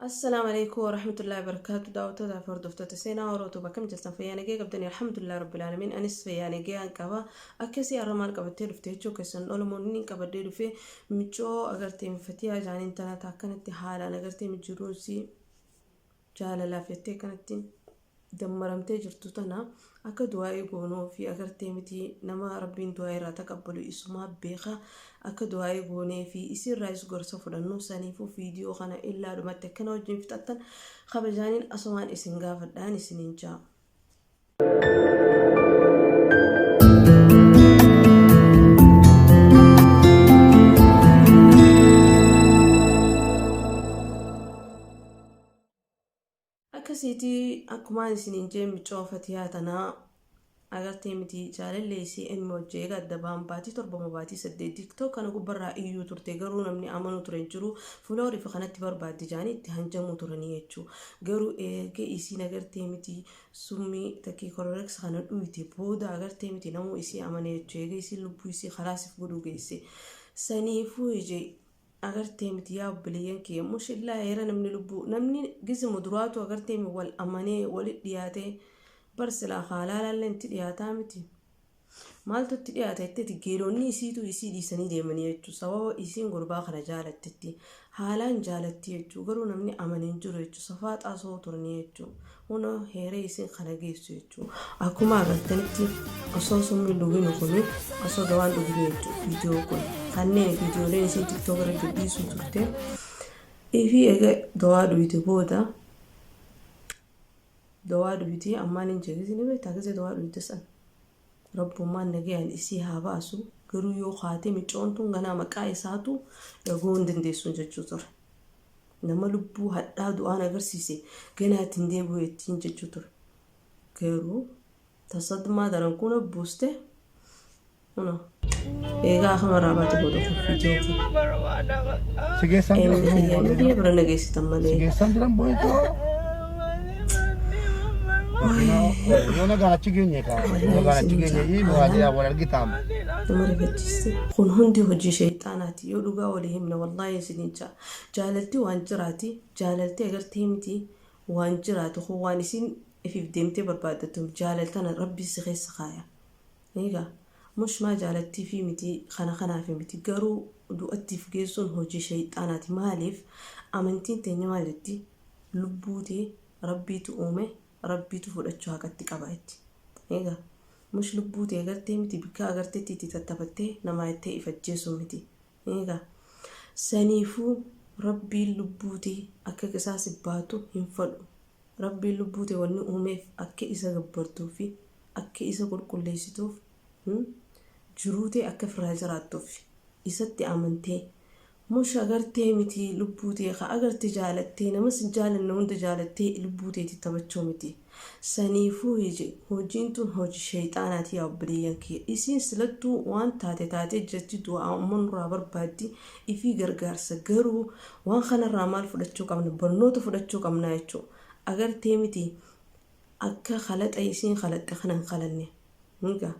Assalaamu alaikum warahmatullahi wabarakatuh. Daawwattoota fi hordoftoota Seenaa Oroo Tube, akkam jirtan? Fayyaa nagee qabdanii? Alhamdulillah rabbil aalamiin, anis fayyaa nagee qaba. Akkasii har'a maal qabattee dhufte jechuu keessan, olomoon inni qabadhee dhufe micoo agartee Fatiyaa jaaniin tana akkanatti haalaan agartee jiruunsii jaalalaaf jettee akkanatti dammaramtee jirtu tana akka du'aa'ii goonuu fi agartee miti nama Rabbiin du'aa irraa taqabbalu isumaa beeka, akka du'aa'ii goonee fi isiirraayis gorsa fudhannu. Saniifuu viidiyoo kana illaa dhumatti akkana wajjin fixattan kabajaaniin asumaan isin gaafadhaan isiniin jaa. Akkasiiti, akkumaan isiniin jee, micoo Fatiyaa tanaa agartee miti jaalallee isii emmi hojii eega adda ba'an baatii 7 moo baatii 8 TikTok kana gubbarraa iyyuu turte. Garuu namni amanuu ture hin jiru. Fuula horii fi kanatti barbaadde jaanii itti hanjamuu turanii jechuu. Garuu eega isiin agartee miti summii takkii Clorox kana dhuyte booda agartee miti namuu isii amane jechuu, eega isiin lubbuu isii kalaasif godhuu geesse. Saniifuu ije agartee miti, yaa obboleeyyan kiyya, mushillaa heera namni lubbuu namni gizima duraatu agartee mi wal amanee walit dhiyaatee bar silaa haalaalaallee itti dhiyaataa miti. Maaltu itti dhiyaata jetteeti, geelonni isiitu isii dhiisanii deemanii jechuu, sababa isiin gurbaa kana jaalattetti haalaan jaalatti jechuu. Garuu namni amane hin jiru jechuu, safaa xaasoo turanii jechuu. Huna heeree isiin kana geessu jechuu. Akkuma agartanitti osoo summii dhuginu kuni, osoo dawaan dhuginu jechuu, viidiyoo kun kanneen viidiyooleen isiin TikTok irra gadhiisuu turte ifii eega dawaa dhuyite booda dawaa dhuyite. Ammaan hin jeegisi ni beektaa, gisee dawaa dhuyite san Rabbummaan nagayaan isii haa baasu. Garuu yoo kaate micoon tun ganaa maqaa isaatu dhaga'uu hin dandeessu jechuu ture. Nama lubbuu hadhaa du'aan agarsiise ganaa ittiin deebi'u ittiin jechuu ture. Garuu tasadmaa daran kuna buuste kuna eegaa akamarraa baate booda kun viidiyoo kun. Si geessan jiran. Eenyu kiyya biyya bira nageessitan malee. Si geessan jiran boo'itoo. Yoo nagaan achi geenye kaa. Yoo nagaan achi geenye nu haa wal argitaam. Nama rifachiiste. Kun hundi hojii shayxaanaati. Yoo dhugaa walii himne, wallaahi isiniin jaa. Jaalalti waan jiraati. Jaalalti agartee miti waan jiraatu kun waan isin ifiif deemtee barbaaddattu. Jaalaltana Rabbi si keessa kaaya. Egaa mush maa jaalattii fi miti kana kanaaf miti, garuu du'attiif geessuun hojii shayxaanaati. Maaliif? Amantiin teenya maal jetti? Lubbuu tee Rabbiitu uume, Rabbiitu fudhachuu haqatti qaba jetti. Egaa mush lubbuu tee agartee miti bikka agarteetti itti tattafattee namaa jettee if ajjeesuu miti. Egaa saniifuu Rabbiin lubbuu tee akka qisaasi baatu hin fadhu. Rabbiin lubbuu tee wanni uumeef akka isa gabbartuu fi akka isa qulqulleessituuf, jiruu tee akka firraa jiraattuuf isatti amantee. Mush agartee miti lubbuu tee ka agarte jaalattee, nama sin jaalanne hunda jaalattee lubbuu teeti taphachuu miti. Saniifuu hiji hojiin tun hoji sheyxaanaati, yaa obboleeyyan kiyya. Isiin silattuu waan taate taatee jirti, du'aa umma nurraa barbaaddi ifii gargaarsa. Garuu waan kanarraa maal fudhachuu qabna? Barnoota fudhachuu qabnaa jechuu. Agartee miti akka kalaxa isiin kalaxxe kana hin kalanne. Egaa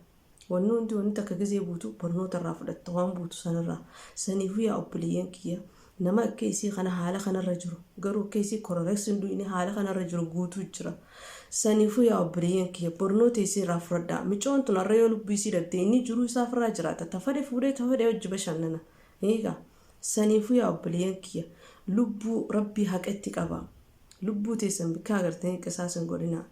wanni hundi wanni takka gizee buutu barnoota irraa fudhatta waan buutu sanirraa. Saniifuu yaa obboleeyyan kiyya, nama akka isii kana haala kanarra jiru, garuu akka isii Clorox hin dhuyne haala kanarra jiru guutuu jira. Saniifuu yaa obboleeyyan kiyya, barnoota isii irraa fudhadhaa. Micoon tun har'a yoo lubbuu isii dhabde inni jiruu isaa ofirraa jiraata. Tafadhe fuudhee tafadhe hojii bashannana. Eegaa saniifuu yaa obboleeyyan kiyya, lubbuu Rabbii haqa itti qaba. Lubbuu teessan bikkaa agartanii qisaasa hin godhinaa.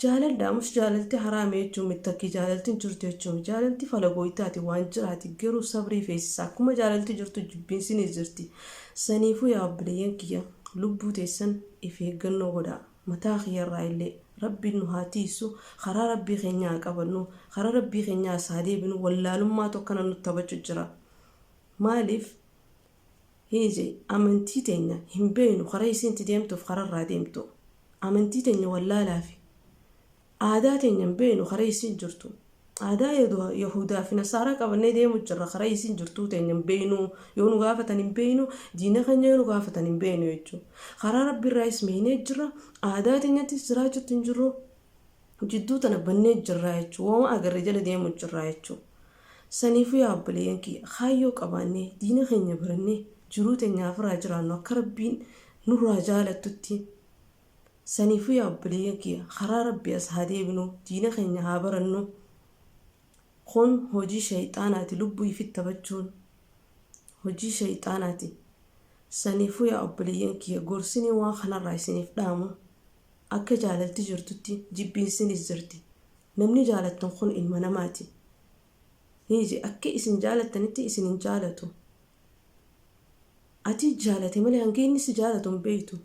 Jaaladha mus jaalalti haraami jechuun miti, takki jaalalti hin jirtu jechuun. Jaalalti falagooytaati, waan jiraati, garuu sabrii feesisa. Akkuma jaalalti jirtu jibbiinsinis jirti. Saniifuu yaa obboleeyyan kiyya, lubbuu teessan if eeggannoo godhaa. Mataa kiyyarraa illee Rabbiin nu haa tiisu, karaa Rabbii keenyaa haa qabannu, karaa Rabbii keenyaa as haa deebinu. Wallaalummaatu akkana nutti taphachu jira. Maaliif hiije amantii teenya hin beeynu, karaa isiin itti deemtuuf kararraa deemtu. Amantii teenya wallaalaa fi aadaa teenya hin beeynu, karaa isiin jirtu. Aadaa Yahudaa fi Nasaaraa qabannee deemu jirra, karaa isiin jirtuu teenya hin beeynu. Yoo nu gaafatan hin beeynu, diina keenya yoo nu gaafatan hin beeynu jechuudha. Karaa Rabbi irraayis meeynee jirra, aadaa teenyattis jiraachuutti hin jirru. Jidduu tana bannee jirra jechuudha. Waan agarre jala deemu jirra jechuudha. Saniifuu yaa obboleeyyan kiyya, kaayyoo qabaannee diina keenya barannee jiruu teenya ofirraa jiraannu akka Rabbiin nurraa jaalattutti. Saniifuu yaa obboleeyyan kiyya, karaa Rabbii as haa deebinu, diina keenya haa barannu. Kun hojii shayxaanaati, lubbuu ifitti taphachuun hojii shayxaanaati. Saniifuu yaa obboleeyyan kiyya, gorsinii waan kanarraa isiniif dhaamu, akka jaalalti jirtutti jibbiinsinis jirti. Namni jaalattan kun ilma namaati. Hiiji akka isin jaalattanitti isin hin jaalatu. Ati jaalate malee hanga inni si jaalatu hin beektu.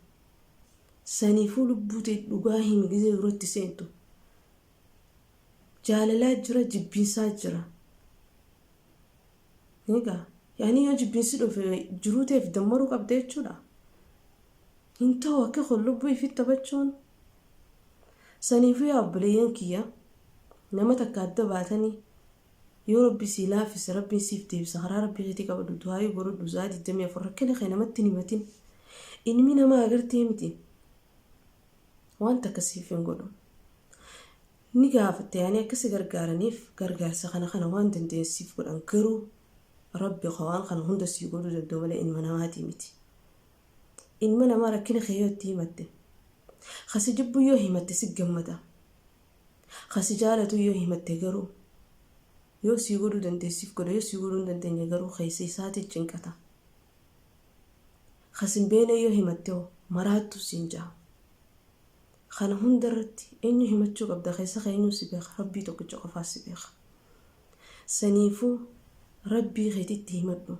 Saniifuu lubbuu tee dhugaa himi gizee duratti seentu. Jaalalaa jira, jibbiinsaa jira. Egaa yaani yoo jibbiinsi dhufe jiruu teef dammaruu qabda jechuudha. Hin ta'u akka kun lubbuu ifitti taphachuun. Saniifuu yaa obboleeyyan kiyya, nama takka adda baatanii yoo Rabbi sii laaffise Rabbiin siif deebisa. Karaa Rabbii keetii qabadhu, du'aayii godhadhu, sa'aa 24 rakkina kee namatti hin himatin. Ilmi namaa agartee miti waan takka siif hin godhu. Ni gaafatte yaani akka si gargaaraniif, gargaarsa kana kana waan danda'an siif godhan, garuu Rabbi ka waan kana hunda sii godhuu danda'u malee ilma namaatii miti. Ilma namaa rakkina kee yoo itti himatte, ka si jibbu yoo himatte si gammada. Ka si jaalatu yoo himatte garuu yoo sii godhuu danda'e siif godha, yoo sii godhuu hin dandeenye garuu keessa isaati cinqata. Ka sin beekne yoo himatte hoo maraattuu siin ja'a. Kana hunda irratti eenyu himachuu qabda? Keessa kee eenyu si beeka? Rabbii tokkicha qofaa si beeka. Saniifuu Rabbii keetitti himadhu.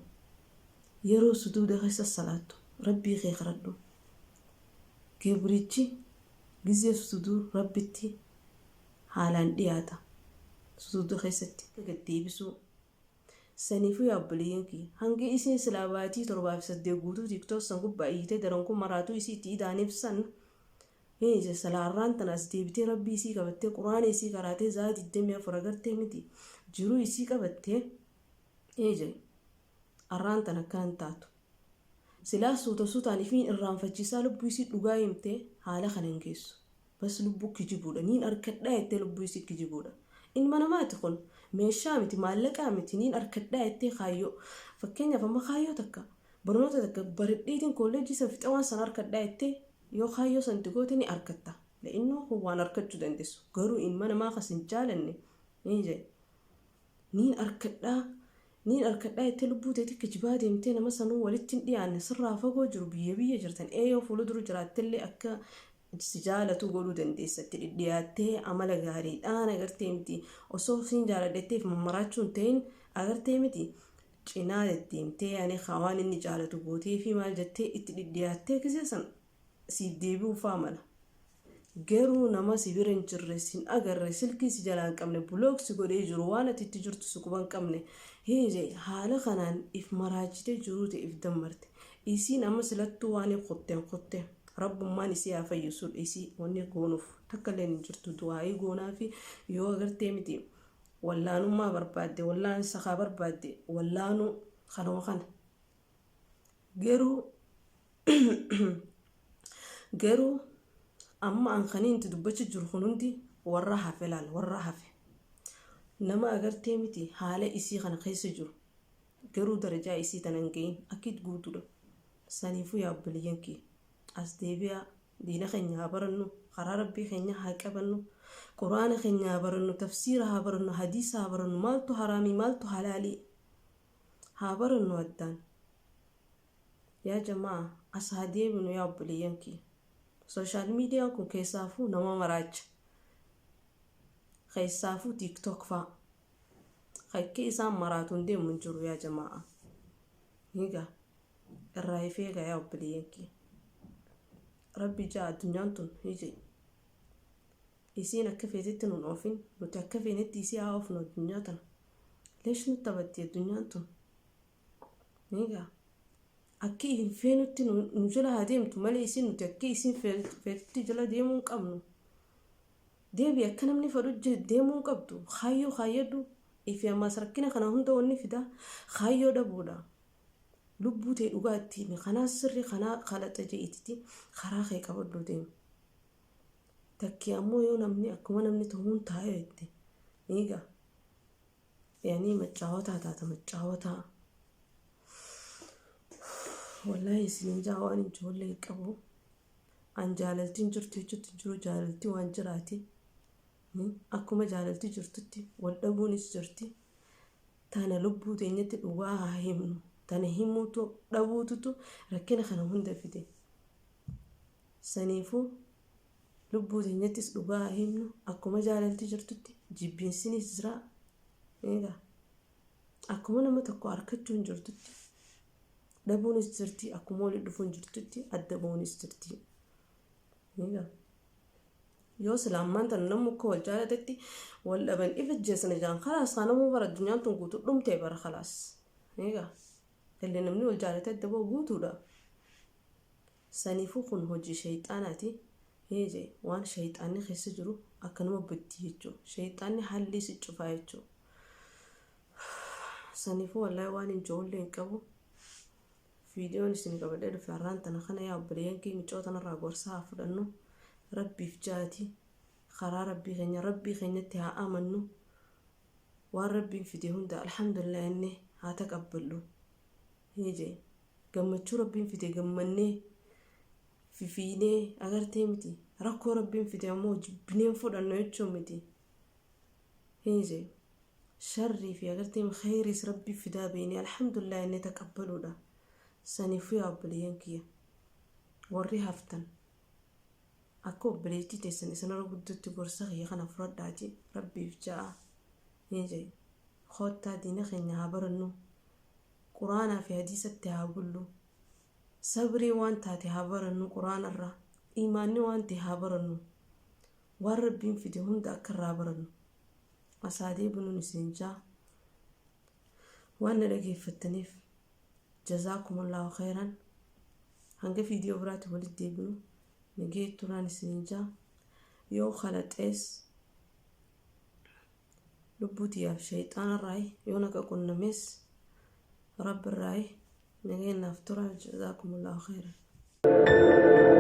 Yeroo suduuda keessa salaattu Rabbii kee kadhadhu. Gibrichi gizee sududuu Rabbitti haalaan dhiyaata. Suduuda keessatti gad deebisuu. Saniifuu yaa obboleeyyan kiyya, hangi isiin silaa baatii 7 fi 8 guutuu TikTok san gubbaa iyyitee daran kun maraatuu isii itti idaaniif san hiije, silaa arraan tana as deebitee Rabbii isii qabattee, Qur'aana isii qaraatee, za'aa 24 agartee miti jiruu isii qabattee hiije, arraan tana akkana hin taatu. Silaa suuta suutaan ifiin irraanfachiisaa lubbuu isii dhugaa himtee haala kana hin geessu. Bas lubbuu kijibuudha. Niin arkadhaa jettee lubbuu isii kijibuudha. Ilma namaati kun. Meeshaa miti, maallaqaa miti. Niin arkadhaa jettee kaayyoo. Fakkeenyaaf amma kaayyoo takka, barnoota takka baradheetiin kolleejjii san fixee waan san arkadhaa jettee yoo kaayyoo san itti goote ni arkatta. La'innoo kun waan arkachuu dandeessu. Garuu ilma namaa kas hin jaalanne ni jedhe. Niin arkadhaa, niin arkadhaa jettee lubbuu teetii kijibaa deemtee nama sanuu walitti hin dhiyaanne, sirraa fagoo jiru, biyya biyya jirtan ee yoo fuula dura jiraattellee akka si jaalatu godhuu dandeessa. Itti dhidhiyaattee amala gaariidhaan agartee miti, osoo siin jaaladhetteef mammaraachuu hin ta'in, agartee miti, cinaa deddeemtee yaani waan inni jaalatu gootee fi maal jettee itti dhidhiyaattee gisee san siif deebi'uu faa mala. Garuu nama si bira hin jirre, sin agarre, silkii si jalaa hin qabne, block si godhee jiru, waan ati itti jirtu si quba hin qabne, hiije haala kanaan if maraachitee jiruu tee if dammarte. Isiin amma silattuu waan kutteen kutte. Rabbummaan isii haa fayyisuu, isii wanni goonuuf takka illeen hin jirtu. Du'aayii goonaafi, yoo agartee miti wallaanummaa barbaadde, wallaansa kaa barbaadde wallaanuu kanuma kana. Garuu amma an kaniin itti dubbacha jiru kun hundi warra hafe laal, warra hafe. Nama agartee miti haala isii kana keessa jiru garuu darajaa isii tana hin gahin akkiit guutuudha. Saniifuu yaa obboleeyyan kiyya, as deebi'aa, diina keenya haa barannu, karaa Rabbii keenya haa qabannu, Qur'aana keenya haa barannu, tafsiira haa barannu, hadiisa haa barannu, maaltu haraamii maaltu halaalii haa barannu addaan. Yaa jamaa, as haa deebinu yaa obboleeyyan kiyya. Social miidiyaan kun keessaafuu nama maraacha. Keessaafuu TikTok faa. Akka isaan maraatuun deemu hin jiru yaa jamaa. Egaa irraa ifee egaa yaa obboleeyyan kiyya. Rabbi jaa addunyaan tun hiji. Isiin akka feetetti nun oofin, nuti akka feenetti isii haa oofnu addunyaa tana. Leesh nu taphatti addunyaan tun. Egaa akka hin feenutti nu jala haa deemtu malee isiin nuti akka isiin feetutti jala deemuu hin qabnu. Deebi akka namni fedhu deemuu hin qabdu. Kaayyoo kaayyadhu. Ifi ammaas rakkina kana hunda wanni fidaa kaayyoo dhabuudha. Lubbuu ta'e dhugaa ittiin kanaa sirri kanaa kalaxa je'ititi karaa kee qabadhu deemu. Takkii ammoo yoo namni akkuma namni ta'uun taa'ee jette. Egaa yaani maccaawataa taata maccaawataa. Wallaahi isiniin jaa waan ijoollee hin qabu. An jaalaltiin jirtu jechuutti hin jiru jaalaltii waan jiraati. Akkuma jaalalti jirtutti wal dhabuunis jirti. Tana lubbuu teenyatti dhugaa haa himnu. Tana himuutu dhabuututu rakkina kana hunda fide. Saniifuu lubbuu teenyattis dhugaa haa himnu. Akkuma jaalalti jirtutti jibbiinsinis jira. Egaa akkuma nama tokko harkachuun jirtutti dhabuunis jirti. Akkuma walitti dhufuun jirtutti adda bahuunis jirti. Egaa yoo sila ammaan tana namni akka wal jaalatetti wal dhaban if ajjeesana jedhan khalaas kanamuu bara addunyaan tun guutuu dhumtee bara khalaas. Egaa illee namni wal jaalate adda bahu guutuudha. Saniifuu kun hojii shayxaanaati. Eeje waan shayxaanni keessa jiru akkanuma baddi jechuudha. Shayxaanni hallii si cufaa jechuudha. Saniifuu wallaahi waan ijoollee hin qabu. Viidiyoon isin qabadhee dhufe har'aan tana kana yaa obboleeyyan kee micoo tanarraa gorsa haa fudhannu. Rabbiif jaati. Karaa rabbii keenya rabbii keenyatti haa amannu. Waan rabbiin fide hunda alhamdulillah inni haa taqabballu. Eeje gammachuu rabbiin fide gammannee fifiinee agartee miti. Rakkoo rabbiin fide ammoo jibbineen fudhannu jechuun miti. Eeje sharrii fi agartee khayriis rabbii fidaa beeknee alhamdulillah inni taqabbaluudha. Saniifuu yaa obboleeyyan kiyya warri haftan akka obboleettii teessan isinirra gudduutti gorsa kiyya kana fudhadhaati rabbiif ja'a. Eeje koottaa diina keenya haa barannu. Quraanaa fi hadiisatti haa bullu. Sabrii waan taate haa barannu quraanarraa. Imaanni waan ta'e haa barannu. Waan rabbiin fide hunda akka irraa barannu. Asaadee bunuun isin jaa. Waan na dhageeffattaniif jazaakumullahu khayran. Hanga viidiyoo biraatti walitti deebinu nagee turaan isin jaa. Yoo kalaxees lubbuu tiyyaaf shayxaanarraa yoo naqa qunnames rabbirraa nageenyaaf tura jazaakumullahu khayran.